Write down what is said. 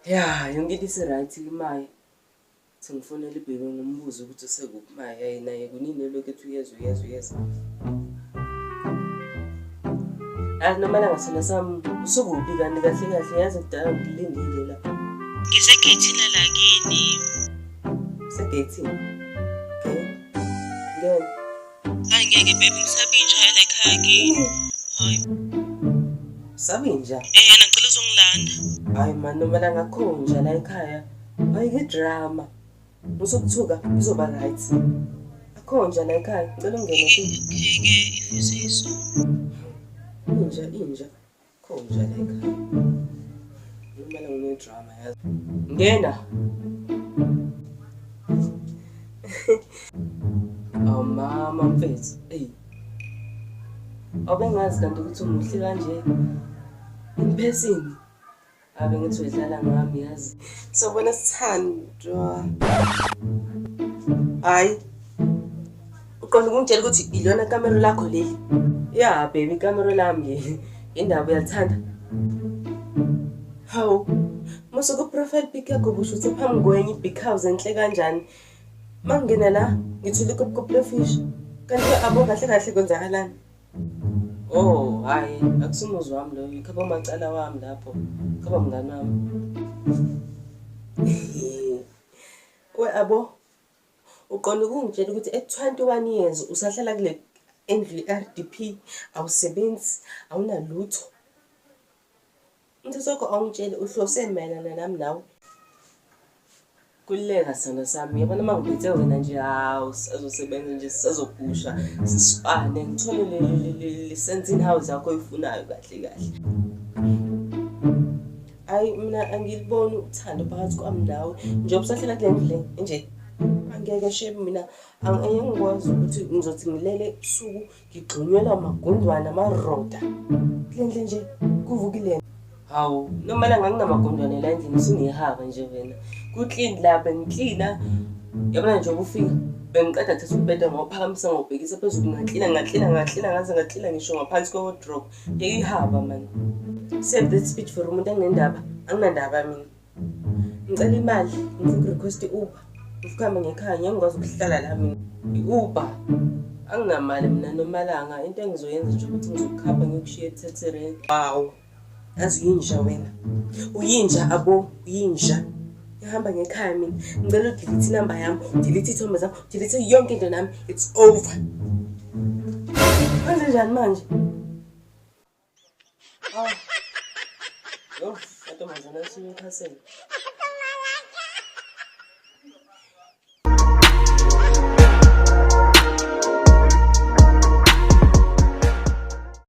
Ya, yonke into isi-right kumaye. Thi ngifonele ibhebe ngimbuze ukuthi usekuphi maye. Yaye naye kunini elokhu ethi uyeza uyeza uyeza. Yazi noma langa sona sami usukuphi kanti kahle kahle yazi kudala ngikulindile la. Ngisegeyithini lakini. Usegeyithini? Okay. Ngena. Hayi ngeke baby ngisabinja la ekhaya kini. Hayi. Sabinja? Eh ngicela uzongilanda. Hayi man noma la ngakhonja la ekhaya. Hayi ke drama. Usukuthuka kuzoba right. Akhonja la ekhaya ngicela ungene. Okay ke if you say so. Inja inja. Khonja la ekhaya. Noma la ngine drama yazi. Ngena. Awu mama mfethu. Ey. Awubengazi kanti ukuthi umuhle kanje. In person. Ave ngithi udlala ngami yazi. Sobona sithandwa. Hayi. Uqonda ukungitshela ukuthi ilona kamero lakho leli? Ya baby ikamero lami leli. Indaba uyalithanda? Hawu. Musa ku profile pic yakho bushuthe phambi kwenye i-big house enhle kanjani? Mangingena la ngithole ikopukop lefish. Kanti abo kahle kahle kwenzakalani? Oh, hhayi, akusumuzi wami loyo, ikhaba umacala wami lapho, khaba mngani wami. We abo, uqonda ukungitshela ukuthi at 21 years usahlala kule endlu ye-R_D_P, awusebenzi, awunalutho. Umthetho wakho awungitsheli uhloseni mayelana nami nawe? Khululeka sithandwa sami, uyabona uma ngiphethe wena nje hawu sisazosebenza nje sisazogusha sisipane ngithole le sense house yakho oyifunayo kahle kahle. Hhayi mina angiliboni uthando phakathi kwami nawe njengoba usahlala kule ndlu le nje angeke shame mina angeke ngikwazi ukuthi ngizothi ngilele ebusuku ngigxunyelwa amagundwane amaroda kule ndlu nje kuvukile. Hawu noma la nganginamagundwane la endlini usunehaba nje wena ku-clean la bengiklina yabona nje ubufika bengiqeda kuthatha umbhede ngawuphakamisa ngawubhekisa phezulu ngaklina ngaklina ngaklina ngaze ngaklina ngisho ngaphansi kwe-wardrobe. Yeke ihaba man. Save that speech for umuntu anginendaba anginandaba mina. Ngicela imali ngifuna uku-request i-Uber ngifuna ukuhamba ngekhaya ngeke ngikwazi ukuhlala la mina. I-Uber anginamali mina Nomalanga into engizoyenza nje ukuthi ngizokukhapha ngiyokushiya e-taxi rank. Hawu yazi uyinja wena uyinja abo uyinja. Ngihamba ngekhaya mina ngicela udelete inamba yami udelete iy'thombe zami udelete yonke into nami it's over. Kwenze njani manje? Ah. Yo, mantombazane asuke ekhasela.